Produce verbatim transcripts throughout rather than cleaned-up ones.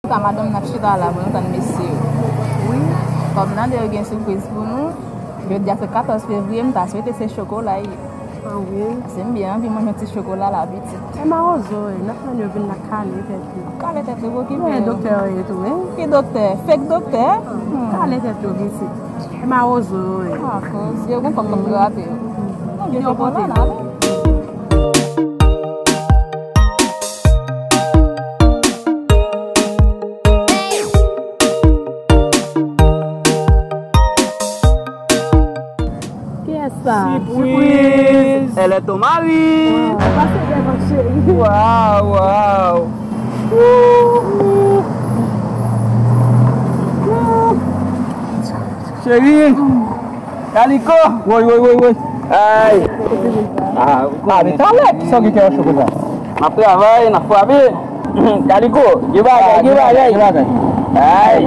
Sa madanm nan ap chita la pou nou tann mesye yo. Wi. Kòm nan de yo gen sipriz pou nou, jodi a se katòz fevriye, m ta swete se chokola ye. Ah wi. Paske m byen anvi manje yon ti chokola la pitit. E mawozo, wi, n ap tann yo vin la kale tèt yo. Kale tèt yo pou ki men. Doktè yo ye tou, wi. Ki doktè? Fake doktè? Kale tèt yo, pitit. E mawozo, wi. Akoz yo gen kòb k ap grate yo. Non, gen chokola nan ale. Kiyès sa? Surprise! Elle est ton mari! Pase devan, cheri. Waw, waw! Cheri! Kaliko! Woy, woy, woy, woy! Ay! Ah, men talè, kisa w gen kè yon cho konsa? M ap travay, n ap frape. Kaliko, gen bagay, gen bagay. Gen bagay. Ay.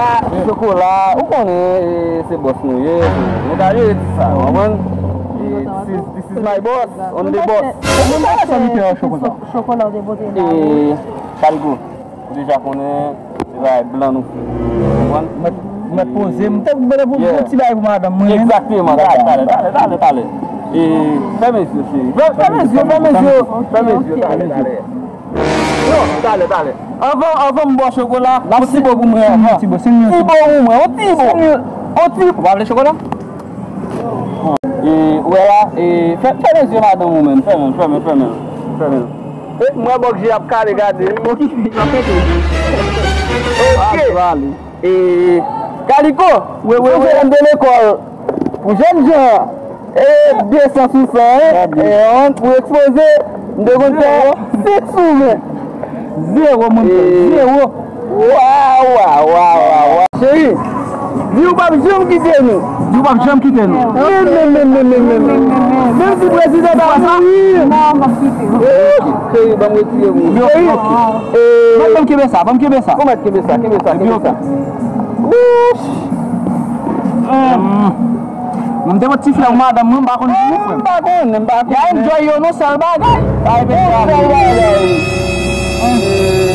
Ah, chokola, ou konnen, eh, se bòs nou ye. Nou ka jere ti sa, w konprann? Eh, this is, this is my boss, I'm the boss. Ou deja konnen se bagay blan nou fè. Ou konprann? Mèt, mèt poze, m te mande pou yon ti bagay pou madanm mwen. Egzakteman, talè, talè, talè, talè, talè. E, fèmen zye, cheri. Fè, fèmen zye, fèmen zye. Fèmen zye, talè, talè. Non, talè, talè. Anvan, anvan m ba w chokola, yon ti bo pou mwen anvan. Ti bo, ti bo pou mwen, yon ti bo. Yon ti bo. Ou pa vle chokola? E, ou wè la, e, fè, fèmen zye madanm ou menm, fèmen, fèmen, fèmen, fèmen. E, m wè bòk je ap kale, gade. Ok. E, Kaliko, wi, wi, wi. Jèn de lekòl, pou jèn jan, e, de san sou san, en, e, pou ekspoze, m te konn fè senk sou ven. Zewo, mon frè, zewo. Waw, waw, waw, waw, waw. Cheri, di w p ap janm kite nou. Di w p ap janm kite nou. Men, men, men. Menm si prezidan ta mouri. Non, m ap kite w. Cheri, ban m retire pou ou. Cheri, eh, ban m kenbe sa, ban m kenbe sa. Kòman kenbe sa, kenbe sa, kenbe sa. Wouch. Mwen m te pot ti flè pou madanm mwen, m pa konn pou ou, frè m. M pa konnen, m pa konnen. Ya enjoy yo, non, sèl bagay. Bay bèl bagay.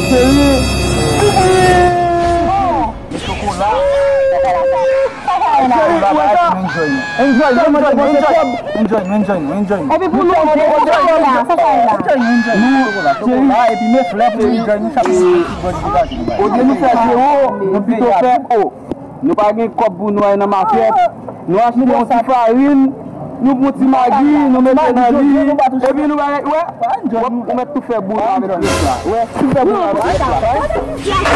Cheri. Chokola. Enjoy, enjoy, enjoy. Enjoy, enjoy, enjoy. Epi pou nou, enjoy, enjoy. Chokola, epi men flè pou nou enjoy, nou chape. Olye nou fè zewo, nou pito fè o. Nou pa gen kòb pou nou al nan makèt. Nou achte yon ti farin, nou pran ti magi, nou mete nan li. Epi nou bay, wè, ou mèt tou fè boul avèk pyès la. Wè, tou fè boul avèk pyès la.